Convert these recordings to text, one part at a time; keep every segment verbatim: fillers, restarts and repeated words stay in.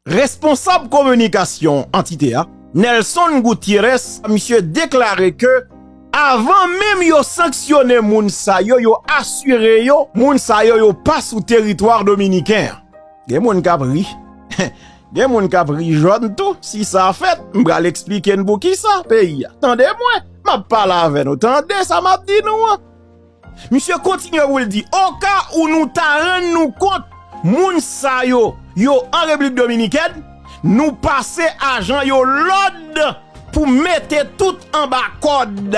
Responsab kominikasyon antite a, Nelson Gutierrez, misye deklare ke avan menm yo sanksyone moun sa yo, yo asire yo, moun sa yo, yo pa sou teritwa dominiken an. Gen moun k ap ri. Gen moun k ap ri jòn tou. Si sa fèt, m pral eksplike n poukisa peyi a. Tande mwen, m ap pale avè nou. Tande sa m ap di nou an. Misye kontinye pou l di, oka ou nou ta rann nou kont, moun sa yo, yo an Repiblik Dominikèn, nou pase ajan yo lòd pou mete tout anba kòd.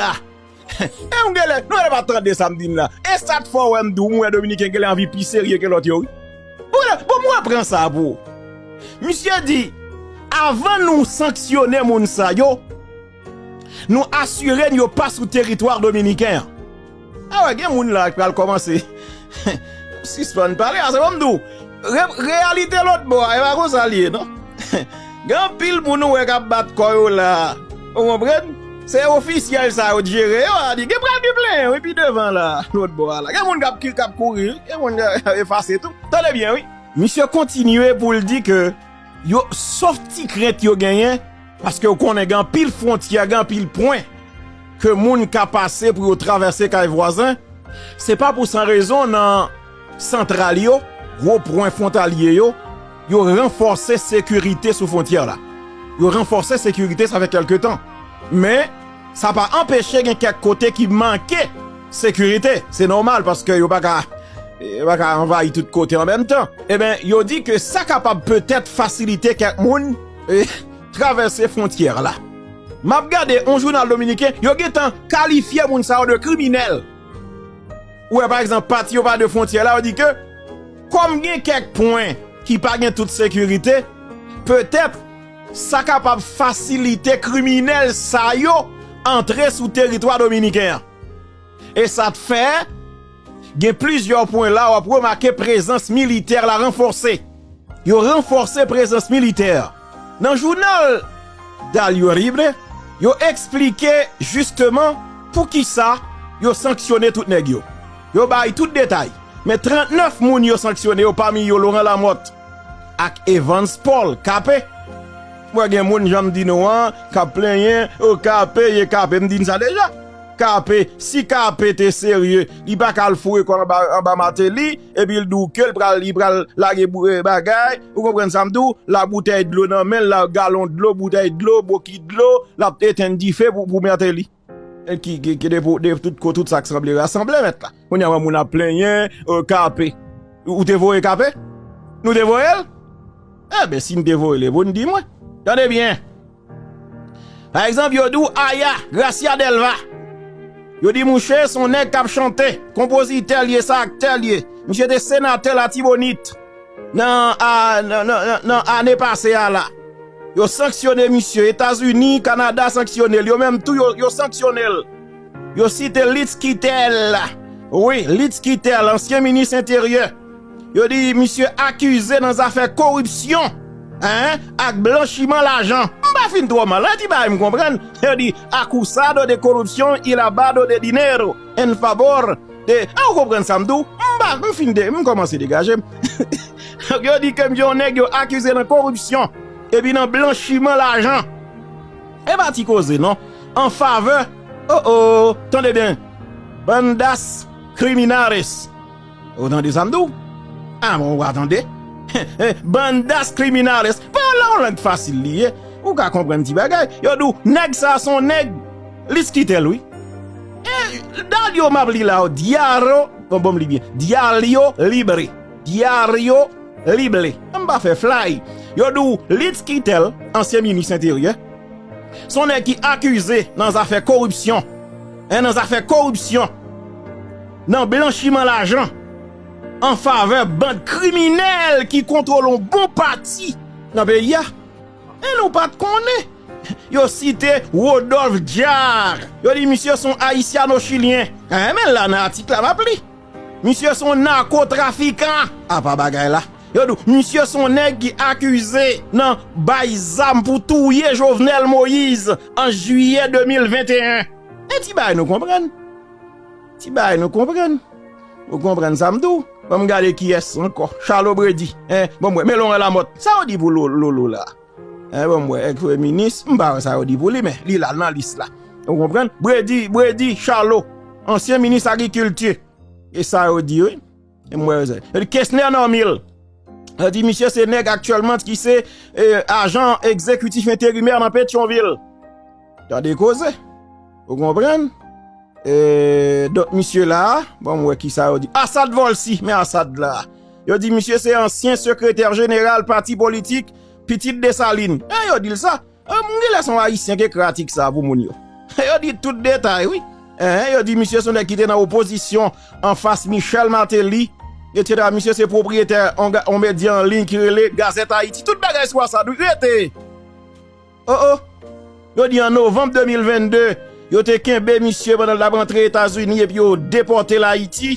E m genlè, nou genlè pa tande sa m di n la. E sa k fè w wè m di w, m wè Dominiken genlè anvi pi serye ke lòt yo, wi. Ou genlè, bon, m repran sa pou ou. Misye di, avan nou sanksyone moun sa yo, nou asire n yo pa sou teritwa dominiken an. A wè, gen moun la ki pral kòmanse sispann pale, a se bon m di w. Re-, reyalite lòt bò a, e pa konsa l ye, non. Gen anpil moun ou wè k ap bat kò yo la. Ou konprann? Se ofisyèl sa yo t jere yo, a di, gen pral gen plenyen, wi, pi devan la, lòt bò a la. Gen moun k ap ki-, k ap kouri, wi. Gen moun k ap efase tou. Tande byen, wi. Misye kontinye pou l di ke yo, sòf ti krent yo genyen, paske yo konnen gen anpil fwontyè, gen anpil pwen ke moun ka pase pou yo travèse kay vwazen. Se pa pou san rezon nan santral yo, gwo pwen fwontalye yo, yo ranfòse sekirite sou fwontyè la. Yo ranfòse sekirite, sa fè kèlke tan. Men, sa pa anpeche gen kèk kote ki manke sekirite. Se nòmal paske yo pa ka, yo pa ka anvayi tout kote an menm tan. Eben, yo di ke sa kapab petèt fasilite kèk moun, e, travèse fwontyè la. M ap gade yon jounal dominiken, yo gentan kalifye moun sa yo de kriminèl. Ou wè, pa egzanp, pati yo pa de fwontyè la, yo di ke, kòm gen kèk pwen ki pa gen tout sekirite, petèt, sa kapab fasilite kriminèl sa yo antre sou teritwa dominiken an. E sa t fè, gen plizyè pwen la, w ap remake prezans militè la ranfòse. Yo ranfòse prezans militè. Nan jounal Diario Libre, yo eksplike jisteman poukisa yo sanksyone tout nèg yo. Yo bay tout detay. Men trannèf moun yo sanksyone yo, pami yo Laurent Lamothe ak Evans Paul, K P. Mwen gen moun, jan m di nou an, k ap plenyen, o, K P, ye K P, m di n sa deja. K P, si K P te serye, li pa ka al foure kò l anba, anba Martelly, epi l di w ke l pral, li pral lage bou-, eh, bagay, ou konprann sa m di w, la boutèy dlo nan men l, la galon dlo, boutèy dlo, bokit dlo, l ap etenn dife pou, pou Martelly. E ki, ki, ki de, pou, de tout ko-, tout sa k sanble rasanble mèt la. Kounye a, moun ap plenyen, eh, K P. Ou, ou te voye K P? Nou te voye l? Eben, si n te voye l, e pou n di mwen. Tande byen. Pa egzanp, yo di w Aya, Gracia Delva. Yo di mouche se yon nèg k ap chante, konpozitè l ye, sa aktè l ye. Misye te senatè Latibonit nan, a, nan, nan, nan, nan ane pase a la. Yo sanksyone misye, Etazini, Kanada sanksyone l, yo menm tou yo, yo sanksyone l. Yo site Litz Quitel. Wi, Litz Quitel, ansyen minis enteryè. Yo di misye akize nan zafè koripsyon, en, ak blanchiman lajan. M pa fin twò mal, en, ti bagay m konprann. Yo di acusado de corrupción y lavado de dinero en favor de, a, ou konprann sa m di w? M pa, m fin de, m kòmanse degaje m. Donk, yo di ke m se yon nèg yo akize nan koripsyon, epi nan blanchiman lajan. E pa ti koze, non. An favè, o, o, tande byen, bandas criminales. Ou tande sa m di w? A, bon, ou pa tande? Bandas criminales. Pa la, yon lang fasil li ye. Ou ka konprann ti bagay. Yo di w, nèg sa a se yon nèg, Litz Quitel, wi. E, Diario m ap li la, o, Diario, bon, bon, m li byen. Diario Libre. Diario Libre. An m pa fè flay. Yo di w, Litz Quitel, ansyen minis enteryè, se yon nèg ki akize nan zafè koripsyon. En, nan zafè koripsyon. Nan blanchiman lajan. An favè bann kriminèl ki kontwole yon bon pati nan peyi a. E nou pa t konnen. Yo site Rodolphe Jaar. Yo di misye se yon ayisyano-chilyen. En, men la nan atik la, m ap li. Misye se yon nakotrafikan. Apa bagay la. Yo di w, misye se yon nèg ki akize nan bay zam pou touye Jovenel Moïse an jiyè de mil venteyen. E ti bagay nou konprann. Ti bagay nou konprann. Ou konprann sa m di w? Ban m gade kiyès ankò. Charlot Brady. Hein? Ban m wè. Men Laurent Lamothe. Sa yo di pou Lo- Lolo la? Hein, ban m wè. Èks premye minis. M pa wè sa yo di pou li, men li la nan lis la. Ou konprann? Brady, Brady Charlot, ansyen minis agrikilti. E sa yo di, wi. E m wè yo di Kesner Normil. Yo di misye se nèg aktyèlman ki se eh, ajan egzekitif enterimè nan Petyonvil. Tande koze. Ou konprann? Eh, donk misye la, bon, m wè ki sa yo di. Asad Volcy, men Asad la. Yo di misye se ansyen sekretè jeneral pati politik Pitit Desalin. E yo di l sa. Eh, m genlè se yon Ayisyen ki ekri atik sa pou moun yo. Yo di tout detay, wi. Eh, yo di misye se yon nèg ki te nan opozisyon anfas Michel Martelly, etsetera. Misye se pwopriyetè yon ga- yon medya an liy ki rele Gazette Haïti. Tout bagay sou Asad, wi. Rete. Oh, oh. Yo di an novanm de mil vennde, yo te kenbe misye pandan l t ap rantre Etazini epi yo depòte l Ayiti.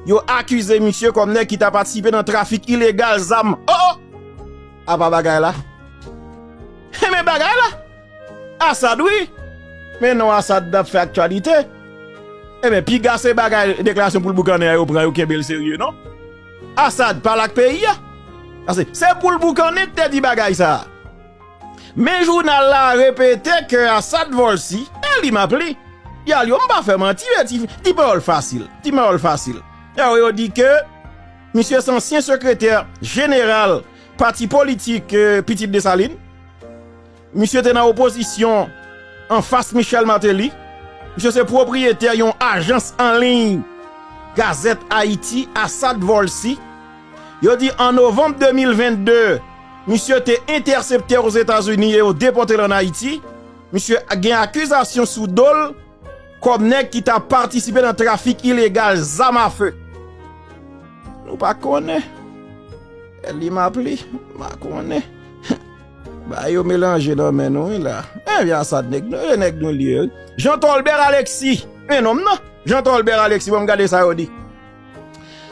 Yo akize misye kòm nèg ki ta patisipe nan trafik ilegal zam. Oh, oh! Apa bagay la? E men bagay la! Asad, wi! Men non, Asad ap fè aktyalite. Ebyen, piga se bagay deklarasyon pou l boukannen an yo pran, yo kenbe l serye, non? Asad pale ak peyi a. Paske se pou l boukannen ki te di bagay sa a. Men jounal la repete ke Asad Volcy, e li m ap li, y al yo, m pa fè manti, men ti, ti pawòl fasil, ti pawòl fasil. Yo, yo di ke misye se ansyen sekretè jeneral pati politik eh, Pitit Desalin. Misye te nan opozisyon anfas Michel Martelly. Misye se pwopriyetè yon ajans an liy Gazette Haïti, Asad Volcy. Yo di an novanm de mil vennde, misye te entèsepte Ozetazini e yo depòte l ann Ayiti. Misye gen akizasyon sou do l kòm nèg ki ta patisipe nan trafik ilegal zam afe. Nou pa konnen. Li m ap li, m pa konnen. Ba yo melanje nan men nou, wi, la. Ebyen, Asad nèg nou, e nèg nou li ye, wi. Jean Tolbert Alexis, men nonm nan. Jean Tolbert Alexis, bon, m gade sa yo di.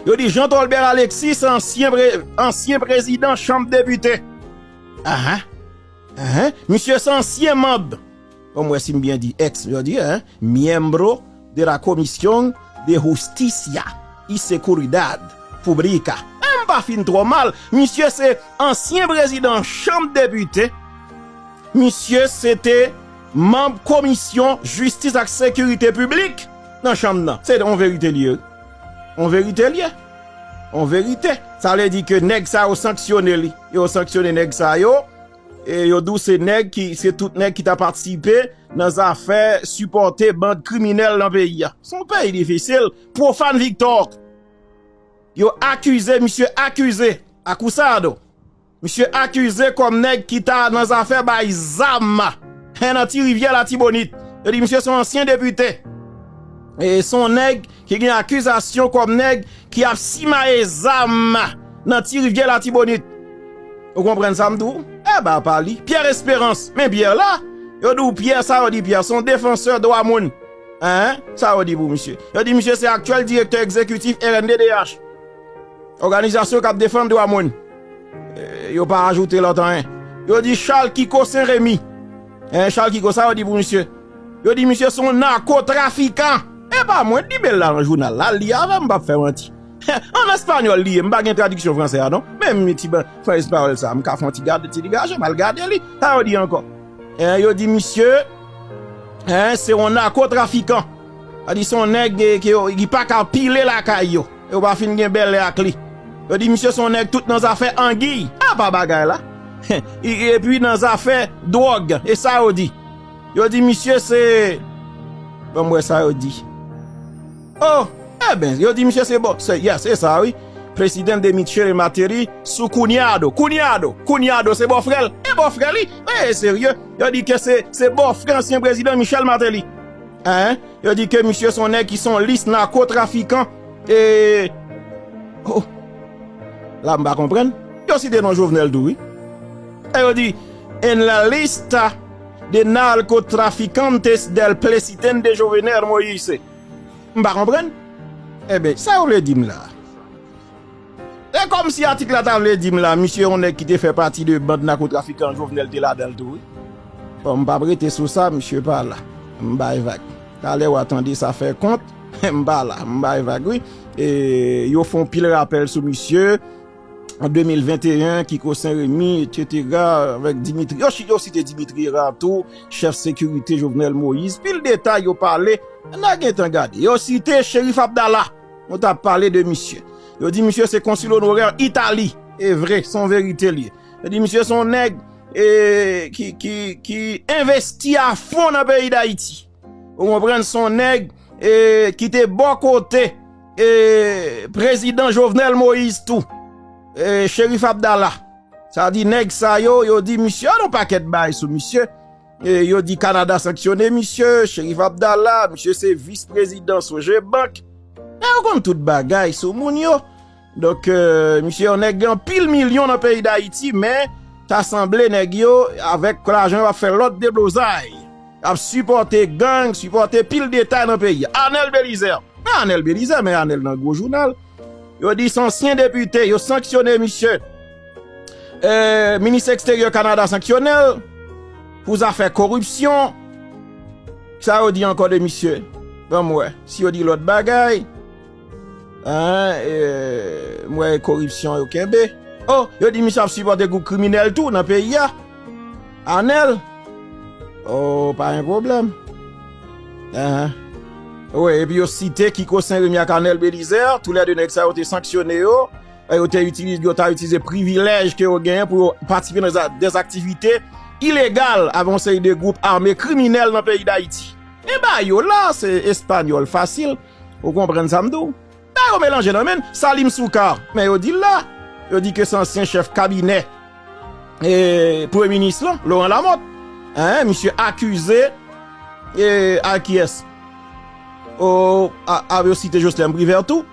Yo di Jean Tolbert Alexis se ansyen pre- ansyen prezidan chanm depite. Ahan. Ahan. Misye se ansyen manm. Bon, m wè si m byen di, èks, yo di, hein, miembro de la Comisión de Justicia y Seguridad Pública. Eh, m pa fin twò mal. Misye se ansyen prezidan chanm depite. Misye se te manm komisyon jistis ak sekirite piblik nan chanm nan. Se yon verite li ye. Yon verite li ye. Yon verite. Sa vle di ke nèg sa yo sanksyone li. Yo sanksyone nèg sa yo. E yo di w se nèg ki, se tout nèg ki ta patisipe nan zafè sipòte band kriminèl nan peyi a. Se yon peyi difisil. Profane Victor. Yo akize, misye akize. Acusado. Misye akize kòm nèg ki ta nan zafè bay zam. Hen nan Ti Rivyè Latibonit. Yo di misye se yon ansyen depite. E se yon nèg ki gen akizasyon kòm nèg ki ap simaye zam nan Ti Rivyè Latibonit. Ou konprann sa m di w? E ba pa li. Pierre Espérance. Men Pierre la. Yo di w Pierre, sa yo di Pierre, se yon defansè dwa moun. Hein? Sa yo di pou misye? Yo di misye se aktyèl direktè egzekitif R N D D H. Òganizasyon k ap defann dwa moun. Eh, yo pa ajoute lòt anyen. Yo di Charles Kiko Saint Remy. Hein, Charles Kiko, sa yo di pou misye? Yo di misye se yon nakotrafikan. E pa mwen, li bèl la nan jounal la, li avè m, m p ap fè manti. An espanyòl li ye, m pa gen tradiksyon fransè a non. Men m ti ban frans pawòl sa, m ka fè yon ti gade, ti degaje, m al gade li. Sa yo di ankò? Eh, yo di misye, eh, se yon nakotrafikan. Sa di se yon nèg eh, ki, ki pa ka pile lakay yo. Yo pa fin gen bèlè ak li. Yo di misye se yon nèg tout nan zafè angiy. Apa bagay la? E- Epi nan zafè dwòg. E sa yo di? Yo di misye se, ban m wè sa yo di. Oh, eben, yo di misye se bò, se, yes, se sa wi. Presidente de Michele Martelly su cuñado. Cuñado, cuñado, se bòfrè l. E bòfrè li? E serye? Yo di ke se, se bòfrè ansyen prezidan Michel Martelly. Hein? Yo di ke misye se yon nèg ki se yon lis nakotrafikan. E, oh, la m pa konprann. Yo site non Jovenel tou wi. E yo di, en la lista de narcotraficantes del presidente Jovenel Moïse. M pa konprann. Eben, sa yo vle di m la? E kòmsi atik la ta vle di m la, misye yon nèg ki te fè pati de band nakotrafikan Jovenel te ladan l tou wi. Bon, m p ap rete sou sa, misye pa la. M bay vag. Talè w a tande sa fè kont, m pa la, m bay vag wi. E yo fè yon pil rapèl sou misye an de mil venteyen, Kiko Sen Remi, etsetera, avèk Dimitri. Yo, chi- yo site Dimitri Hérard tou, chèf sekirite Jovenel Moïse. Pil detay yo pale, n a gentan gade. Yo site Cherif Abdallah, nou t ap pale de misye. Yo di misye se konsil onorè Itali. E vre, se yon verite li ye. Yo di misye se yon nèg e, ki, ki, ki envesti a fon nan peyi Dayiti. Ou konprann, se yon nèg e, ki te bò kote e, prezidan Jovenel Moïse tou. E, Cherif Abdallah. Sa di nèg sa yo, yo di misye, yon pakèt bagay sou misye. E, yo di Kanada sanksyone misye, Cherif Abdallah, misye se vis prezidan Sogebank. Men yo konn tout bagay sou moun yo. Donk, e, misye yon nèg gen anpil milyon nan peyi Dayiti, men ta sanble nèg yo, avèk lajan yo, ap fè lòt deblozay. Ap sipòte gang, sipòte pil detay nan peyi a. Anèl Belizaire. Men Anèl Belizaire, men Anèl nan gwo jounal. Yo di se ansyen depite, yo sanksyone misye. E, minis eksteryè Kanada sanksyone l pou zafè koripsyon. Sa yo di ankò de misye? Ban m wè. Si yo di lòt bagay, en, e, m wè koripsyon yo kenbe. Oh, yo di misye ap sipòte gwoup kriminèl tou nan peyi a. Anèl. Oh, pa gen pwoblèm. Enhen. Wi, epi yo site Kiko Sen Remi ak Anèl Belizaire, toulède nèg sa yo te sanksyone yo. E yo te itilize, yo ta itilize privilèj ke yo genyen pou yo patisipe nan za- dèzaktivite ilegal avè yon seri de gwoup ame kriminèl nan peyi Dayiti. Men bagay yo la, se espanyòl fasil. Ou konprann sa m di w? Bagay yo melanje nan men n. Salim Soukar, men yo di l la. Yo di ke se ansyen chèf kabinè e, premye minis lan, Laurent Lamothe. Hein, misye akize e, a kiyès? O, a, a, yo site Joslèn Privert tou.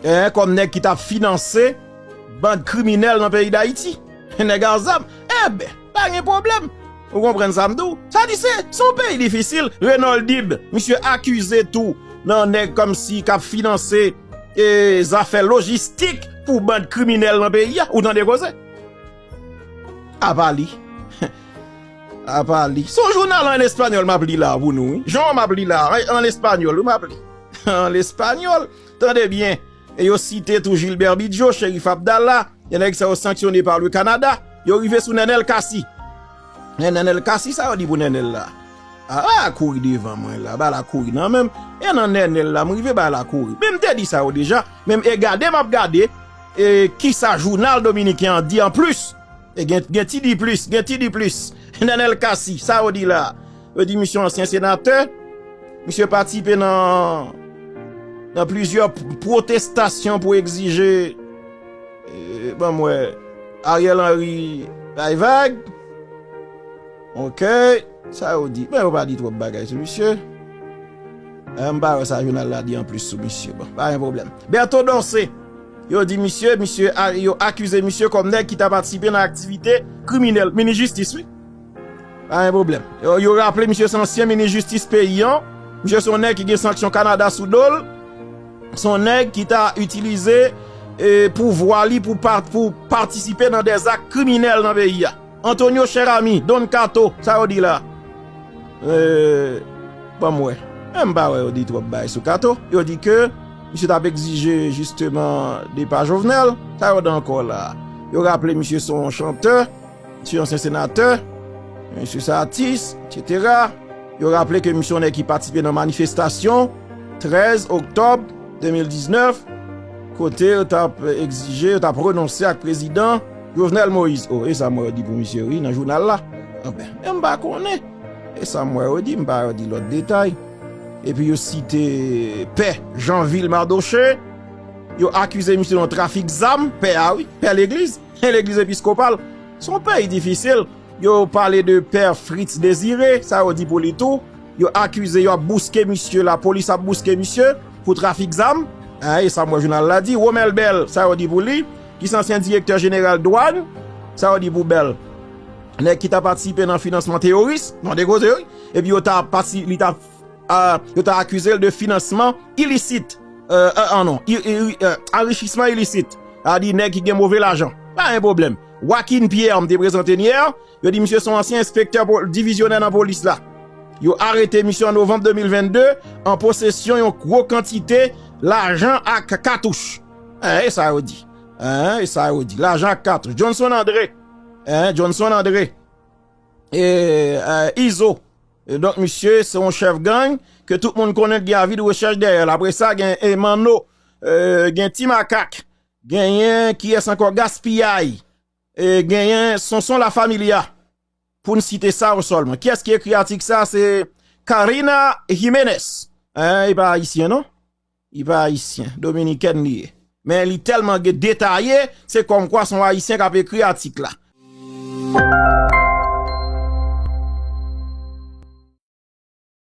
Hein, kòm nèg ki t ap finanse bann kriminèl nan peyi Dayiti. Nèg a zam. Enben, pa gen pwoblèm. Ou konprann sa m di w? Sa di se, se yon peyi difisil. Renold Dib, misye akize tou nan nèg kòmsi k ap finanse e, zafè lojistik pou bann kriminèl nan peyi a. Ou tande koze? Apa li. Apa li. Se yon jounal an espanyòl m ap li la pou nou, wi. Jan m ap li la, an, an espanyòl, wi, m ap li. An espanyòl. Tande byen. E yo site tou Gilbert Bidjo, Cherif Abdallah. Gen nèg sa yo sanksyone pa le Canada. Yo rive sou Nenel Cassy. Men Nenel Cassy, sa yo di pou Nenel la? A, a kouri devan mwen la, ba la kouri nan men m. E nan Nenel la, m rive ba la kouri. Men m te di sa yo deja. Men m e gade, m ap gade e, kisa jounal dominiken an di anplis. E gen, gen ti di plis, gen ti di plis. Nenel Cassy, sa yo di la? Yo di misye ansyen senatè. Misye patisipe nan, nan plizyè p- pwotestasyon pou egzije, e, ban m wè, Ariel Henry bay vag. Ok. Sa yo di? Men yo pa di twòp bagay sou misye. E, m pa wè sa jounal la di anplis sou misye. Bon, pa gen pwoblèm. Berto Dorcé, yo di misye, misye, a- yo akize misye kòm nèg ki ta patisipe nan aktivite kriminèl. Minis jistis, wi. Pa gen pwoblèm. Yo, yo raple misye se ansyen minis jistis peyi an. Misye se yon nèg ki gen sanksyon Kanada sou do l. Se yon nèg ki ta itilize e, pouvwa li pou pa- pou patisipe nan dèzak kriminèl nan peyi a. Antonio Cheramy, Don Kato, sa yo di la? E, ban m wè. Men m pa wè yo di twòp bagay sou Kato. Yo di ke misye t ap egzije jisteman depa Jovenel. Sa yo di ankò la? Yo raple misye se yon chantè, misye ansyen senatè, misye se atis, etsetera. Yo raple ke misye yon nèg ki patisipe nan manifestasyon trèz oktòb de mil diznèf, kote yo t ap egzije, yo t ap renonse ak prezidan Jovenel Moïse. O, e sa m wè yo di pou misye, wi, nan jounal la. Anben, men m pa konnen. E sa m wè yo di, m pa wè yo di lòt detay. Epi yo site pè Jeanville Mardoché. Yo akize misye nan trafik zam, pè a, wi, pè legliz, legliz episkopal. Se yon peyi difisil. Yo pale de pè Fritz Désiré, sa yo di pou li tou. Yo akize, yo ap bouske misye, lapolis ap bouske misye pou trafik zam. Hein, e sa m wè jounal la di. Romel Bell, sa yo di pou li, ki se ansyen direktè jeneral dwàn, sa yo di pou Bell? Nèg ki ta patisipe nan finansman teworis, tande koze, wi. Epi yo ta pati, li ta, a, yo ta akize l de finansman ilisit. E, e, a non, i- i- i- e, anrichisman ilisit. Sa di nèg ki gen move lajan. Pa gen pwoblèm. Joaquin Pierre, m te prezante l yè, yo di misye se yon ansyen enspektè po- divizyonè nan polis la. Yo arete misye an novanm de mil vennde an posesyon yon gwo kantite Lajan ak katouch. Eh, e sa yo di. Eh, e sa yo di. Lajan ak katouch. Johnson André. Eh, Johnson André. E, eh, Izo. E donk, misye, se yon chèf gang ke tout moun konnen ki gen avi de rechèch dèyè l. Apre sa, gen Emano, eh, gen Ti Makak, genyen kiyès ankò? Gaspiyay, eh, genyen Sonson Lafamilia. Pou n site sa yo sèlman. Kiyès ki ekri atik sa? Se Karina Jiménez. Eh, e pa ayisyen, non? Li pa ayisyen, dominikèn li ye. Men li tèlman ge-, detaye, se kòmkwa se yon ayisyen k ap ekri atik la.